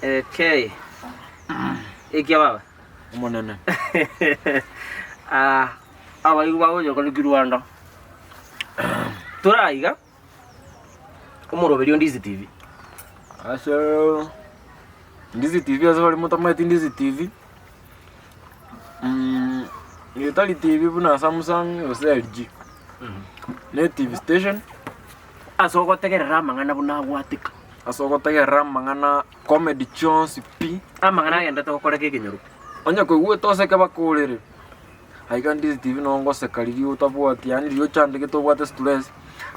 Okay. Ekia baba. Omonene. Ah, abaigwa bagocha korwa Kirwanda. Toraiga omoroberio Ndizi TV. Ase Ndizi TV ase baria motamanyeti Ndizi TV, etari TV buna Samsung gose LG, ne TV station. Ase ogotegerera amang'ana buna agwateka. Ase ogotegerera amang'ana comedy chionsi pi. Amang'ana agenderete gokoreka ekenyoro. Onye koigwete oseke bakorere, aiga Ndizi TV noo ngoseka riria otabwati yaani riria ochandegete obwate stress,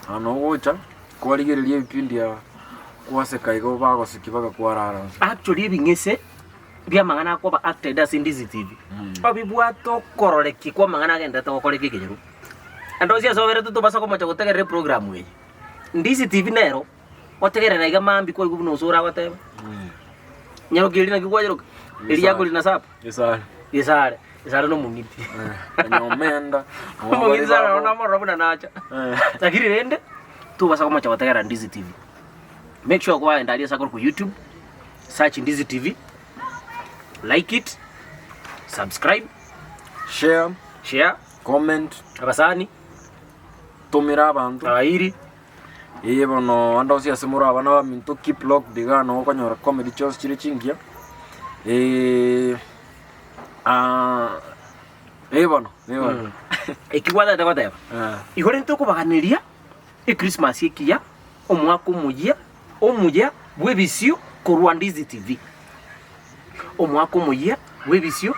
naye noo ogocha kwarigereria ebipindi aa kwaseka igo bagosekia mpaka kwarara nse. Actually ebing'ese bi'amang'ana akoba acted ase Ndizi TV, obibwate okororekia kw'amang'ana agenderete gokoreka ekenyoro. Ande onsi ase oberete tobasa komocha gotegerera eprogram eye. Ndizi TV nero, otegerera iga mambia kwaigwa buna osoro agoteba, nyaroka eria naki kwayeroka, eria yakori na sapa, Gesare. gesare, gesare na omong'iti. Nyomenda. Omong'iti sana nabo namorora buna nacha. Eh. Lakini rende, tobasa komocha gotegerera Ndizi TV. Make sure kwagenda aria ase akorokwa YouTube, search Ndizi TV, like it, subscribe, Share, share, comment, abasani, tomera abanto. abairi. Ee bono ande onsi ase more abana baminto keep locked igaa nabo okonyora comedy chionsi chire chingiya ee bono ee bono. Eki gwatagete goteba, Eh. igo rende tokobaganeria Echristmas ekiya, omwaka omoyia, omuya bw'ebisio korwa Ndizi TV. Omwaka omoyia bw'ebisio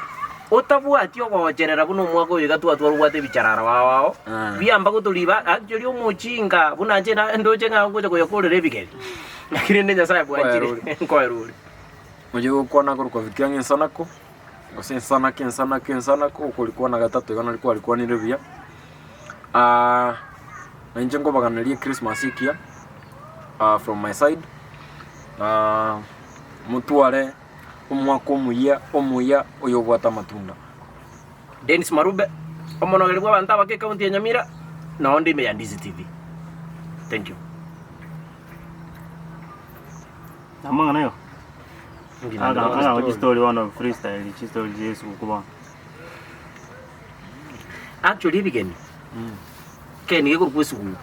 otabwati ogocherera buna omwaka oyo iga twatwara obwate ebicharara ao ao, biamba gotoriba actually omochinga buna inche na ndoche ng'a ngocha koyokorera ebigeri. Lakini rende Nyasaye bwanchire Nkoerure. nkoerure. Oye gokwana korokwa Vicky ng'a ensanako, gose ensanako ensanako ensanako okorikwana gatato iga nari kwarikwanire buya. Na inche nkobaganeria echristmas ekiya from my side, na motware omwaka omuya omuya oyobwate amatunda. Dennis Marube, omonogeri bw'abanto abake ekaunti ya Nyamira, na onde ime ya Ndizi TV. Thank you. Amang'ana ayo. Anga chistori bono freestyle chistori chia esuguku bono. Actually ebigeni, ekegeni gekorokwa esuguku.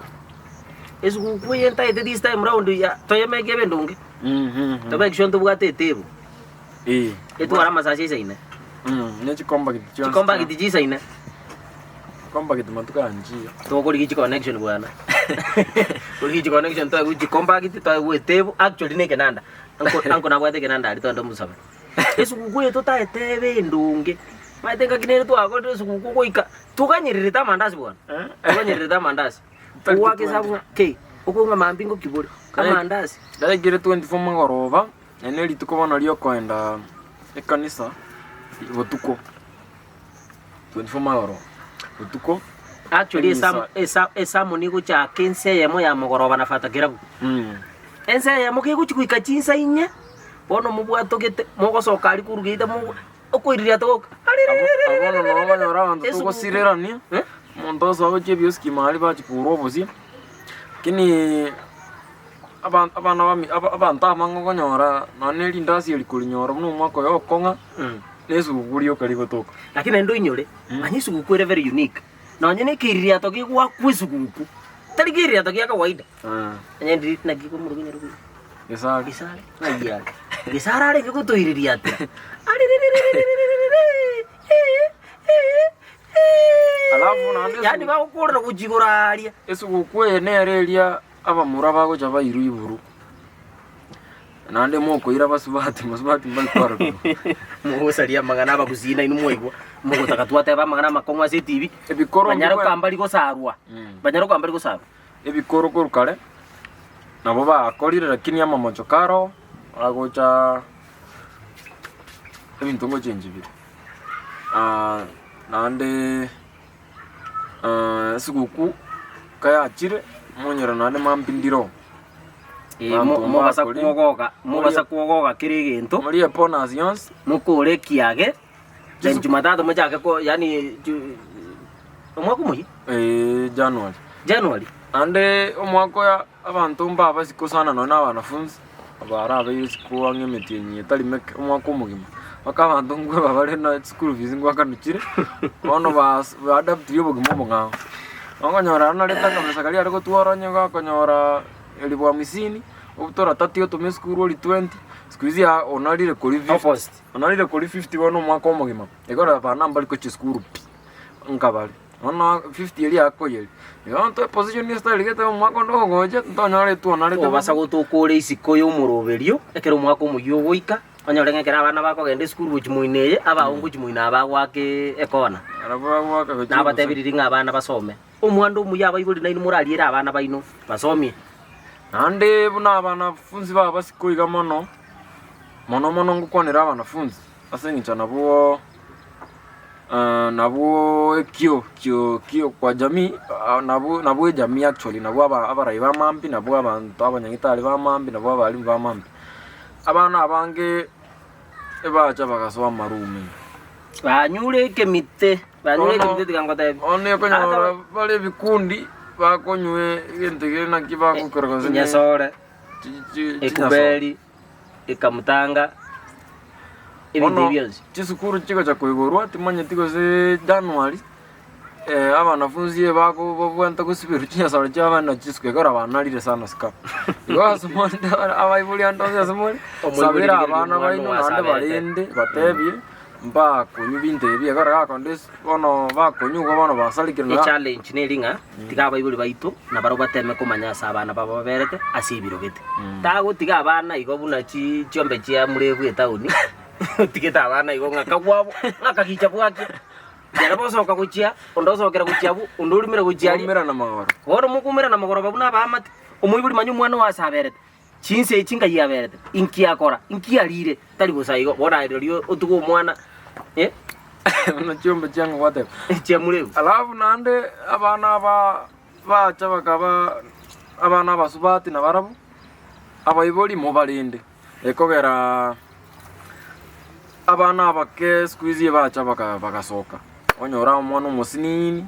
Esuguku eye ntaete this time round ya toyemeke ebe endonge. To make sure ntobwate etable, Eh. etware amasasi aisaine, Ne chikombagiti chionsi. chikombagiti chisaine, Chikombagiti matuko aya nchiyo. tokorigia chiconnection bwana. Korigia chiconnection toegwe chikombagiti, toegwe etable, actually na ekenanda. Uncle uncle nabwate ekenanda aria togende tomosabe. Esuguku eye totaete ebe endonge, omanyete engaki nere twakorire esuguku goika, toganyererete amandasi bwana, toganyererete amandasi. Ogoaka esabu ng'a kei, okong'a ng'a mambia ngokibore, amandasi. Yaikire 24 magoroba, naende ne rituko bono riokoenda ekanisa botuko, 24 magoroba, botuko. Actually Emisa. esa- esa- esamoni egochaka ense eyemo ya mogoroba na Father Kiragu. Ense eyemo kegochi goika chinsa inye, bono mobwatogete, mogosoka aria korwa geita mogo okoiriria togoka Abo bono nabo okonyora abanto Esuguku. togosirerania, Eh? omonto osoa gochia ebioski mahali bachia kogora obosie, lakini aba- abana bami aba- abanto abange okonyora nonye na erindasi eri korinyora buna omwaka oyo okong'a, na esuguku rioka rigotoka. Lakini naende oinyore, manya esuguku ere very unique. Nonye na ekeiririato kegoakwa esuguku, tari keiririato gia kawaida. Onye ndiri naki komoroka nyaroka oyo? Gesare. Gesare, ng'ai are? Gesare arenge gotoireria atya? Ariririririririririri, ee, ee, ee. Alafu naende Yaani esugu- bagokorera gochia igoro aria. Esuguku eye nere eria abamura bagocha bairwe iburu, naende mokoira basubati, basubati mbari kwarokigwa. Mogosaria amang'ana abagusii nainwe mwaigwa, mogotaka twateba amang'ana amakong'u ase etibi, Ebikoro banyare mbibwe- kamba rigosarwa, Mm. banyare kamba rigosarwa. Ebikoro korwa kare nabo bakorire lakini amamocho karo agocha ebinto ngochengi bire. Naende esiguku kayachire monyore naende mambia ndire oo. Eh, Abanto mo- mobasa mbakori. kwogoka mobasa kwogoka kera egento Morie bonus yonsi. mokore ekiage then Chisu- jumatatu mochake ko yaani ju- omwaka omoyia Eh, January. January Naende omwaka oyo abanto mbabasi kosana nonye na abanafunzi. Barabeire isiko ang'e emetienyi etari meke, omwaka omogima, mpaka abanto nkweba bare na chischool fees ngoakanwa chire, bono bas baadaptirie obogima obong'ao. Okonyora aria narete akabesa karia are gotwara onye gakonyora elifu hamsini, obutora thirty otome esukuru orie twenty, siku hizi aa onarire koria fifty, Opposite. onarire koria fifty bono omwaka omogima, igo rero abana mbari gochia esukuru pi, nkabare. Bono 50 eria akoyeria. Igo ntoe position ase tarigete omwaka onde ogocha, ntonyore etwonarete Obasa bobe. gotoka ore isiko y'omoroberio, ekero omwaka omoyia ogoika, onyore ng'a ekero abana bakogenda esukuru gochia moino eye, abago ngochia moino aba bagoaka ekona. Barabwo bagoaka gochia Nabatebirie ng'a abana basome. Omwando omuya abaibori nainwe morariere abana baino, basomie. Naende buna abanafunsi baba siko iga mono, mono mono ngokwanera abanafunsi, ase eng'encho nabwo nabwo ekio kio kio kwa jamii nabwo nabwo ejamii actually nabwo aba abarai ba mambia, nabwo abanto abanyagitari ba mambia, nabwo abalimu ba mambia. Abana abange ebacha bagasoa amarumu ime. Banyure ekemite, banyure Bono ekemite tiga ngotebie. bono okonyora bare ebikundi bakonywa egento kere naki bagokora gose ne Enyasore, chi- chi- chinyasore. ekuberi. ekamotanga ebinto Bono ebi bionsi. chisukuru chigocha koigorwa timanyeti gose January, abanafunsi ebako babwenerete gosiberwa chinyasore chia abana chisuka ekero banarire sana sika. Igo ase more abaibori ande onsi ase more, Omoibori sabera rigereria abana omwana baino oo naende asaberete. barende batebie mbakonywa binto ebi ekero gakonda ase bono bakonywa igo bono basarekire na Echallenge neri ng'a tiga abaibori baito nabarabwo bateme komanya ase abana babo baberete ase ebiro gete. Tagotiga abana igo buna chi chiombe chia murebu etaoni, otigete abana igo ng'a kagwabo ng'a kagicha bwakia. Ekero bosoka gochia, onde osokera gochia abwo, onde orimera gochia aria. Koumerana magoro. Bono mokoumerana magoroba buna abaamate, omoibori manya omwana oye ase aberete. Chinsa echi nkai aberete? Inki akora? Inki arire? Tari bosa igo, bono aye rirorio otuge omwana eh, Buna chiombe chiang'e gwateba. chiamureu. Alafu naende abana aba bacha bakaba abana abasubati nabarabwo, abaibori mobarende, ekogera abana abake siku hizi ebacha baka bagasoka, onyore omwana omosinini.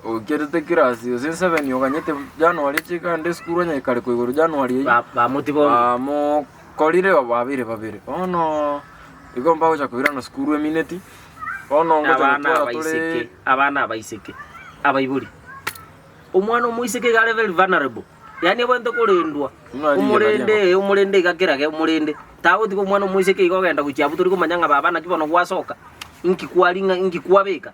Okerete kirasi gose seven oganyete January chikande esukuru onye kare koigoro January eyio Ba- bamotibonge. bamokorire babere babere bono igo mbagocha koirana sukuru emineti bono ngocha Abana gotwara tore abaiseke, abana abaiseke, abaibori. Omwana omoiseke iga are very vulnerable, yaani abwenerete korendwa, Buna riyo omorende naria ee omorende iga kerage omorende. Tagotiga omwana omoiseke iga ogenda gochia abwo tori komanya ng'a baba naki bono gwasoka, inki kwaring'a inki kwabeka.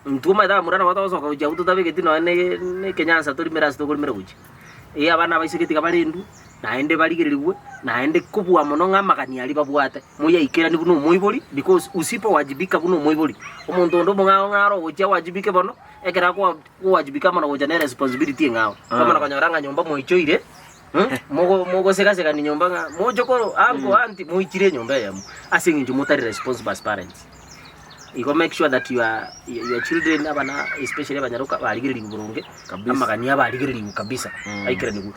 Intwe omanyete abamura nabo togosoka gochia abwo totabegeti nonya ne ne ekenyansa torimere ase tokorimera gochia. Ee abana abaiseke tiga barendwe, naende barigererigwe, naende kobua mono ng'a amagani aria babwate, moyaikeranie buna omoibori because usipowajibika buna omoibori, omonto onde omong'ao ng'a aro ogochia awajibike bono, ekero akoa kowajibika amo na gocha ne responsibility eng'ao. Kwamana konyora ng'a nyomba mwaichoire, mogo mogosegasegani nyomba ng'a mochokoro, uncle, aunty, moichire enyomba eyemo, ase eng'encho motari responsible as parents. Igo make sure that your your children abana especially abanyaroka barigererigwe boronge, Kabisa. amagani abo arigererigwe kabisa, Mm. aikeranigwe.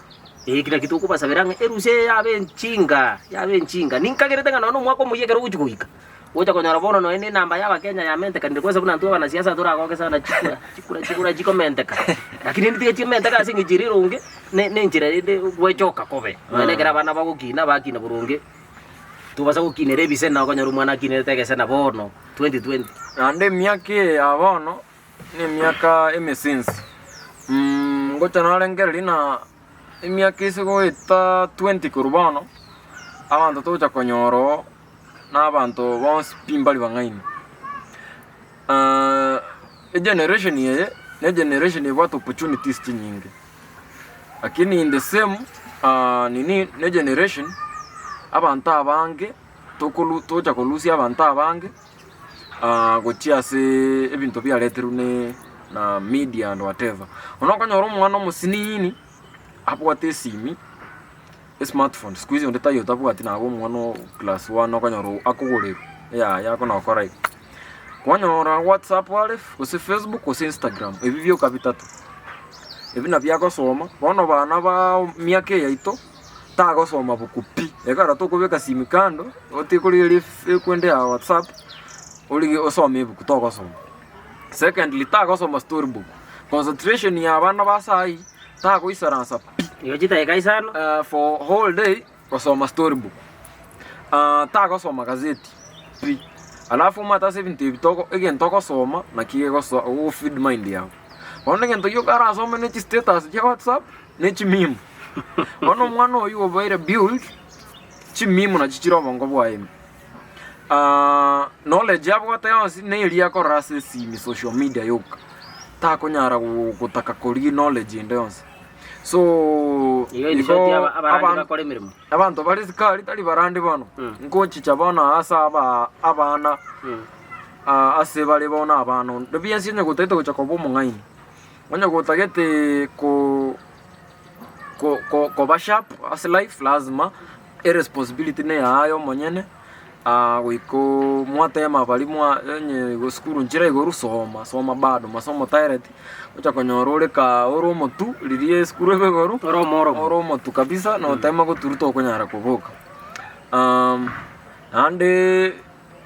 Eki naki tokobasabera ng'a erusa eye yabe enchinga, yabe enchinga. Ninkagerete ng'a nonye na omwaka omoyia ekero ogochia goika, gocha konyora bono nonye na enamba ya abakenya yamentekanire kwanza buna intwe abanasiasa toragoke sana chikura, chikura chikura chikomenteka. Lakini rende tiga chimenteke ase eng'encho ere eronge, ne ne enchera rende gwechoka kobe. Nonye na ekero abana bagokina, bakina boronge. Tobasa gokinera ebise na okonyora omwana akinerete egese na bono 2020. Naende emiaka eye ya bono nemiaka emesinsi. Ngocha narengereria ng'a emiaka ase goeta 20 korwa bono, abanto togocha konyora oo na abanto bonsi pi mbari bang'aini. Egeneration eye, ne egeneration ebwate opportunities chinyinge. Lakini in the same nini ne generation, abanto abange tokolu togocha kolusia abanto abange gochia ase ebinto biareterwe ne na media and whatever. Bono okonyora omwana omosinini abwate esimi, esmartphone, siku hizi onde taiyo otabwati nabo omwana o class one okonyora akogorerwa eyaye akona gokora iga. Kwanyora whatsapp are, gose facebook, gose instagram, ebi bioka bitato. Ebi nabio agosoma, bono bana ba miaka eye yaito, tagosoma buku pi, ekero tokobeka simi kando, otige korigereria ef- ekwende ya whatsapp, orige osome ebuku togosoma. Secondly, tagosoma story book, concentration ya abana ba sai, tagoisaransa pi. Igo chidakika isano. For whole day. gosoma storybook, tagosoma gazeti pi. Alafu omanyete ase ebinto ebi togo egento ogosoma naki gegosoa ogo feed mind yago. Bono egento gioka arasome ne chistatus chia whatsapp ne chimeme. Bono omwana oywo obeire built, chimeme nachio chire obongo bwaye ime. Knowledge abwate yonsi na eria akorora ase esimi social media yoka, takonyara go gotaka korigia knowledge ende yonsi. So Igo in short igo aba abarandi aban- bakore emeremo. abanto bare sikari tari barandi bono, Mm. nkochicha bono ase aba abana Mm. ase bare bono abana onde bwensi onye gotagete gocha koba omong'aini, onye gotagete ko ko ko koba sharp ase life lazima eresponsibility ne yaye omonyene goika mwatema baria mwa onye igo sukuru nchire igoro soma, soma bado masomo taereti, ocha konyora ore kaa ore omotu riria esukuru ebe igoro, Ore omworo. ore omotu kabisa notema goturuta tokonyara koboka. Naende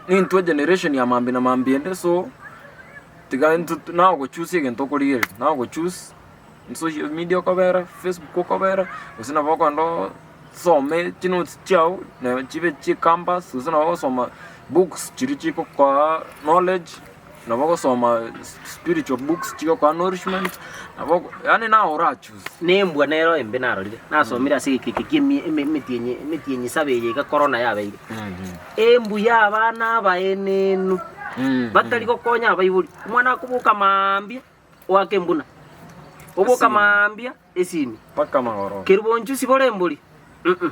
nintwe egeneration ya mambia na mambia ende so, tiga intwe nagochusia egento okorigereria, nagochoose. Social media okobera, Facebook okobera, gose nabo okogenda osome chinotes chiago na chibe chie campus, gose nabo ogosoma books chiria chigokoa knowledge, nabo ogosoma spiritual books chigokoa nourishment, nabo oko yaani naye ora choose. Na embwa nero embe narorire, nasomire ase egeka eke ki'emi- eme- emetienyi emetienyi saba eye iga korona yabeire. Embu y'abana abaenenu, batari gokonya abaibori, omwana akoboka mambia. Oake embuna, oboka Esimi. mambia esimi. Mpaka magoroba. Kerubo nchusi bore embori? Mm-mm.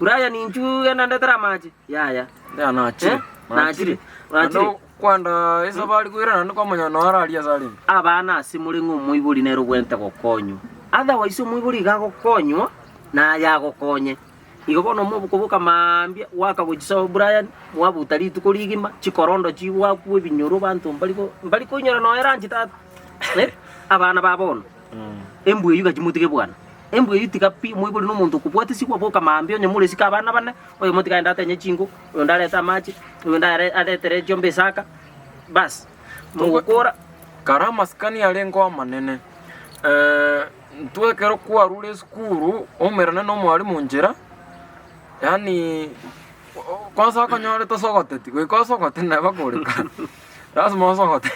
Brian inchu genda ndetere amache? Yaya. Ya nachire. Eh? Nachire. Nachire. Naende kwenda esabari koirana naende kwamanya noo araria ase arenge. Abana ase more ng'a omoibori nere obwenerete gokonywa. Otherwise omoibori iga agokonywa, naye agokonye. Igo bono mokoboka mambia, goaka gochia sobo Brian, mwabuta rituko rigima, chikorondo chigwakwa ebinyoro abanto mbari ko mbari koinyora nonya lunch tata, eh, abana ba bono. Embwa eywo gachimotige bwana, embwa eywo tiga pi, moibori na omonto okobwatisigwa, boka mambia onye more isiko abana bane, oyomo tiga aende atenye chinko, oyonde arete amache, oyonde are aretere chiombe esaka, baas, mogokora. Kare amasikani arengeo amanene. Intwe ekero kwarure esukuru, oumerane na omwalimu nchera, yaani kwanza okonyore tosogoteti, goika osogote neba koreka, lasima osogote.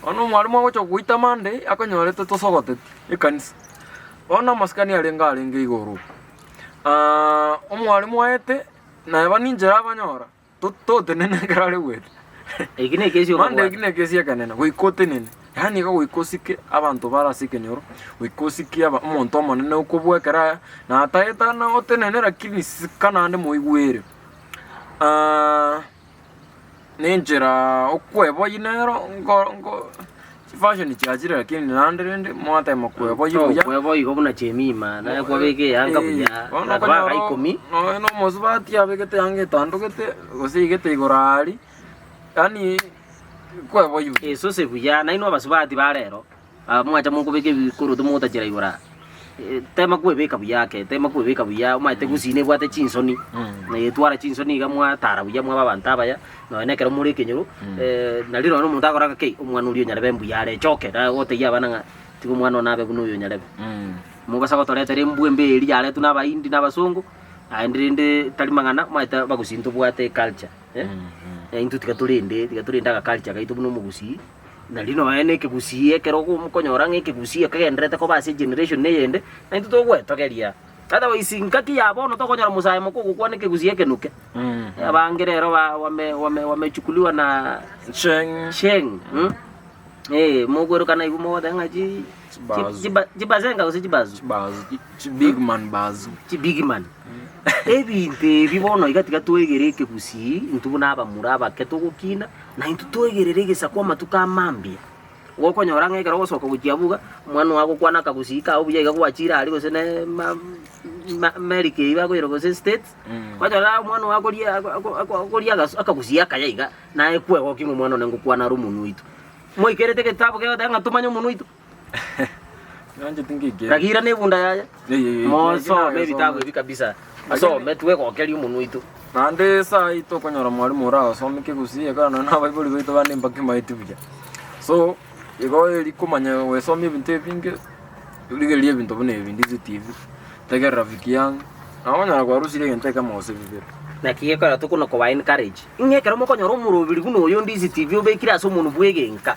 Bono omwalimu agocha gogoita Monday, akonyorete tosogoteti ekanisa. Bono amasikani arenge arenge igoro. Omwalimu aete, neba ninchera abanyora. To- totenene ekero are goeta. Eki nekesi Mande okobwata. eki nekesi ekenene, goika otenene, yaani iga goika osike abanto bare ase ekenyoro, goika osike aba omonto omonene okobua ekero aya, nataetana otenene lakini sika naende moigwere. Na enchera okweboyia nero nko nko chifashion chiachire lakini naende rende mwatema kweboyia buya. Tokweboyia igo buna chemima, naye kwabeka eyanga buya, Bono na baka okonyora ikomi. nonya na omosubati abegete eyanga etandogete, gose eigete igoro aria, yaani kweboyia buya. Esose buya, nainwe abasubati ba rero, aba mwacha mokobeka ebikoroto mogotachera igoro aa, tema kwebeka buya ake, tema kwebeka buya, omanyete gusii nebwate chinsoni, na etwara chinsoni iga mwatara buya mwaba abanto abaya, nonya na ekero more ekenyoro, nari nonya omonto akora ng'a kei, omwana oria o nyarebe mbuya are, echoke, naye ogotebia abana ng'a tiga omwana one abe buna oyo o nyarebe. Mobasa gotoretera embwa embe eria yaretwe na abahindi na abasongo, naende rende tari mang'ana, omanyete abagusii ntobwate eculture, intwe tiga torende, tiga torende agaculture gaito buna omogusii. Nari nonya na ekegusii ekero okonyora ng'a ekegusii ekegendererete koba ase egeneration eyende, na intwe togwetogeria. Otherwise ngaki ya bono tokonyora mosae moka ogokwana ekegusii ekenuke. Abange rero ba wame wame wamechukuliwa na Sheng. sheng mm? Eh, mogwerokana igo mogoteba ng'a chi Chibazu. chiba chibazenga gose chibazu? Chibazu, chi big man bazu. Chibig man. Ebinto ebi bono iga tiga twegere ekegusii intwe buna abamura abake togokina, Na intwe twegerere egesaku amatuko a mambia. Gokonyora ng'a ekero ogosoka gochia abwo iga, omwana oo agokwana akagusii kao buya iga gwachire aria gose ne ma ma America eywo bakoira gose States, kwanyora omwana oo akoria ako ako ako akoria agasu akagusii akaya iga, naye kwegokia ng'a omwana one ngokwana are omonwe oito. Mwaikerete egetabu kegoteba ng'a tomanye omonwe oito? Nanche tingeikera. Ragira na ebunda yaye, Eh, mosome eh, ebitabu ebi kabisa, mosome twegokerie omonwe oito. Naende saa tokonyora mwalimu oragosomia kegusii ekero nonye na abaibori baito bande mbakimaeti buya. So, igo eri komanya goesomia ebinto ebinge, rigereria ebinto buna ebi Ndizi TV, tegerera Vicky Young. Nabo okonyora kwarusirie egento ekemo gose bibere. Naki gekogera tokona koba encourage, ng'a ekero mokonyora omoroberi buna oyo Ndizi TV obekire ase omonwa bw'egenka,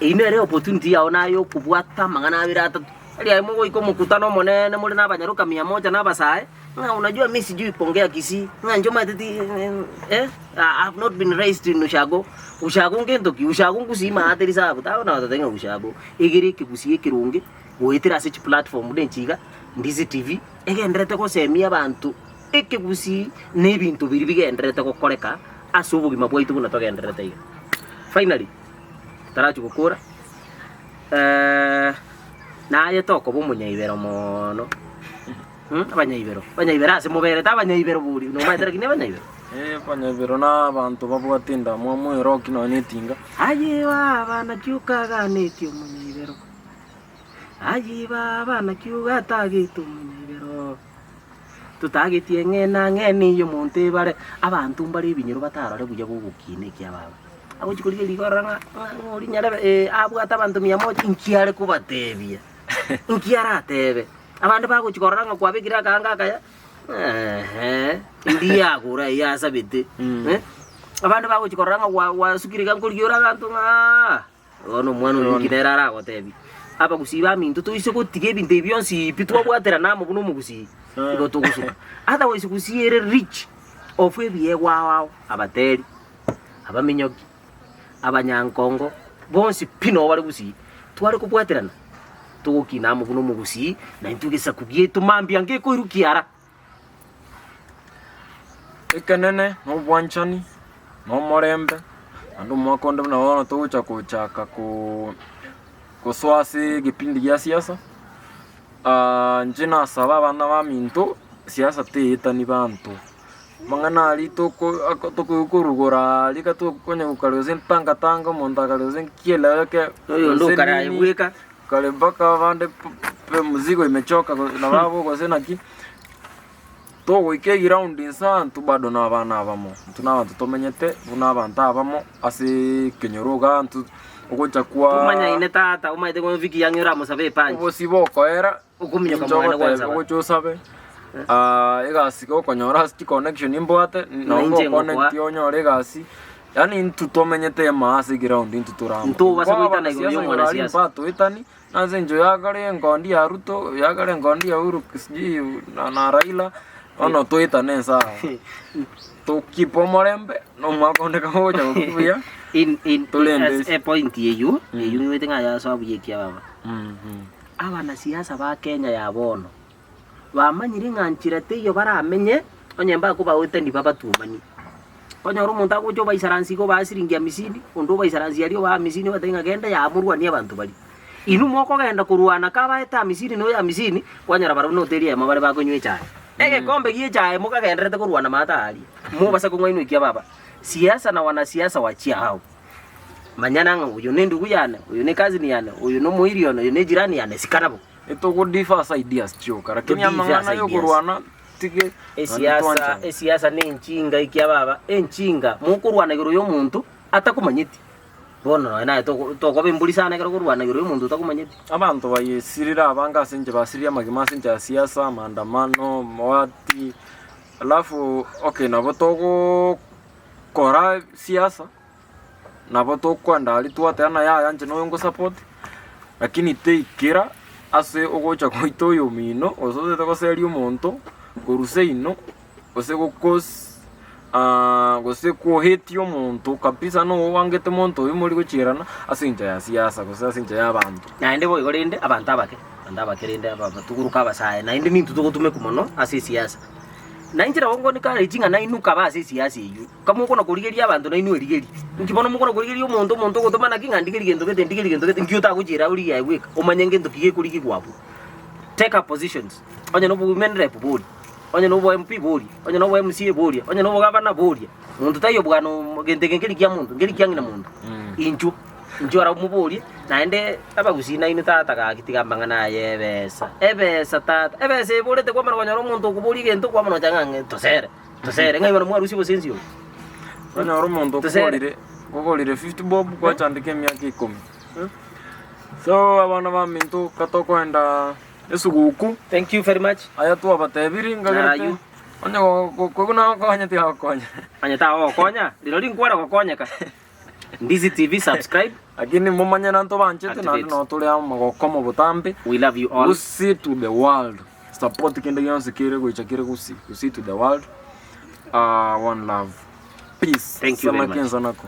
eyio nere opportunity yao naye okobwata amang'ana abere atato. Tari aye mogoika omokutano omonene more na abanyaroka mia moja na abasae, ng'a unajua mi sijui kuongea Kisii, ng'a inche omanyete ti eh, I have not been raised in ushago, ushago ngento ki? Ushago ngusii maate risabu, tagona gototebia ng'a ushago, egere ekegusii ekeronge goetera ase chiplatform buna echi iga, Ndizi TV, egendererete gosemia abanto ekegusii na ebinto biria bigendererete gokoreka ase obogima bwaito buna togendererete iga. Finally, totarachia gokora, naye tokoba omonyaibero mono, abanyaibero, abanyaibero ase moberete abanyaibero bori, nomanyete lakini abanyaibero? Eh, abanyaibero na abanto babwate endamwamu eroki nonya na etinga. Aye baba naki okaganetie omonyaibero, aye baba naki ogatagete omonyaibero. Totagetie ng'e na ng'e niyo omonto ebare, abanto mbare ebinyoro batarore buya bw'ogokina ekiababa. Agochia korigereria iga orore ng'a ng'a oria nyarebe eh, abwate abanto mia moja, inki are kobatebia? Inki aratebe? Abande bagochia korora ng'a kwabekire akaanga akaya, eeh, ndiagora eyio asabete, eh. Abande bagochia korora ng'a gwa gwasukire iga nkorigia ore abanto ng'aa. Bono omwana oyo inki nere aragotebie? Abagusii baminto toise gotiga ebinto ebi bionsi pi twabwaterana amo buna omogusii, igo togosuka. Otherwise gusii ere rich of ebiegwa ao ao, abateri, abaminyoki, abanyankongo, bonsi pi noo bare gusii. Tware kobwaterana, togokina amo buna omogusii, na intwe egesaku giaito mambia ngekoirwa kiara. Ekenene na obwanchani, na omorembe, naende omwaka onde buna bono togocha kochaka koo gosoa ase egepindi gia siasa, inche nasaba abana baminto, siasa teyetani banto, amang'ana aria toko ako tokoigwa korwa aria iga tokonya gokara gose tangatanga omonto akare gose nkieleweke Oyonde gose okare aye nini. bweka. Kare mpaka abande pe mzigo imechoka nabo abwo gose naki, togoika eground inse intwe bado na abana abamo, intwe na abanto tomenyete buna abanto abamo ase ekenyoro igaa intwe ogocha kwa Tomanyaine tata, omanyete ng'a wiki yang'e oramosabe epanchi. obosie bokoera, Okominyoka inche mwane ogoteba gwansaba. ogocha osabe, egasi gokonyora ase chiconnection mbwate, Na inche nabo ngoconnect ngokoa. onyore egasi. Yaani intwe tomenyete ime ase eground intwe tore amo. Ntobasa Kwa goitana igoro abanasiasa igoro aria y'omwanasiasa. mbatoetani, nase eng'encho yakare enkondi ya Ruto, yakare enkondi ya Uhuru sijui na na Raila, bono toetane ense aa. To keep omorembe, na omwaka onde kaba ogocha gokwa buya, In, in, Torende as ase. epoint eywo, eywo nigoete ng'a yasoa buya ekiababa. Abanasiasa ba Kenya ya bono, bamanyire ng'a nchera teiyo baramenye, onye mbakobaetani babatuomanie. Okonyora omonto agocha obaisaransia iga obaa siringi amisini, onde obaisaransia aria obaa amisini obatebia ng'a genda yaa morwanie abanto baria. Inwe mokogenda korwana kabaete amisini na oyo amisini, kwanyora barabwo noteri eyemo bare bakonywa echae. Egekombe gie echae mokagendererete korwana maate aaria, mobase kong'ainwa ekia baba. Siasa na wanasiasa wachia hao. Manyana ng'a oyo nendugu yane, oyo ne cousin yane, oyo nomoiri one, oyo ne jirani yane, sikana bo. Etogo differ ase ideas chioka, To lakini differ amang'ana ase ideas. yokorwana tige naende Esiasa, twanchane. esiasa nenchinga ekia baba, enchinga, mokorwana igoro y'omonto atakomanyeti. Bono nonya naye togo tokoba embori sana ekero okorwana igoro y'omonto otakomanyeti. Abanto bayesirire abange ase inche basiririe amagima ase inche ya siasa, maandamano, mowati, alafu okay nabo togokora siasa. Nabo tokwenda aria twateba ng'a yaya inche noyo ngosupport, lakini teikera ase ogocha goita oyomino gose otagete goseria omonto korwa seino gose gokos gose kohetia omonto kabisa na oangete monto oyio mori gochierana ase eng'encho ya siasa gose ase eng'encho ya abanto. Naende boigo rende abanto abake, abanto abake rende aba abatuguruka abasae naende nintwe togotumekwa mono ase esiasa. Na inche nabo nkoencourage ng'a nainwe kabe ase esiasa eywo. Kamokona korigeria abanto nainwe erigerie. Inki bono mokona korigeria omonto, omonto ogotoma naki ng'a ndigerie gento gete, ndigerie gento gete, nki otagochiera origie aye bweka, omanye ngento ki gekorigigwa abwo. Take up positions, onye na obo-women rep boria, onye na obo-MP boria, onye na obo-MCA boria, onye na obogavana boria. Monto taiyo bwana omo gento eke nkeri kia monto, nkeri kia ng'ina monto. Inchuo, inchuo arabwo moborie, naende abagusii nainwe tata gaki tiga amang'ana aya ebesa, ebesa tata, ebesa eborete kwamana konyora omonto okoboria egento kwamana gocha ng'a ng'e tosere. Tosere, ng'ai bono mwarusia obosensi obo? Onyore omonto Tosere. okogorire okogorire 50 bob gwachandeka emiaka ikomi. So abana baminto katokoenda. Esuguku. Thank you very much. Aya twabatebirie ngagerete Nayu. onye koigwa nagokonya tigagokonya. Onye tagogokonya, rirorio nkware gokonyeka. Ndizi TV subscribe. Lakini momanye na ntobanchete naende Activate. noo tore amo gokomo botambe. We love you all. Gusii to the world. Support kende gionsi kere goicha kere Gusii. Gusii to the world. Ah, one love. Peace. Thank you very Sana much. kensa nako.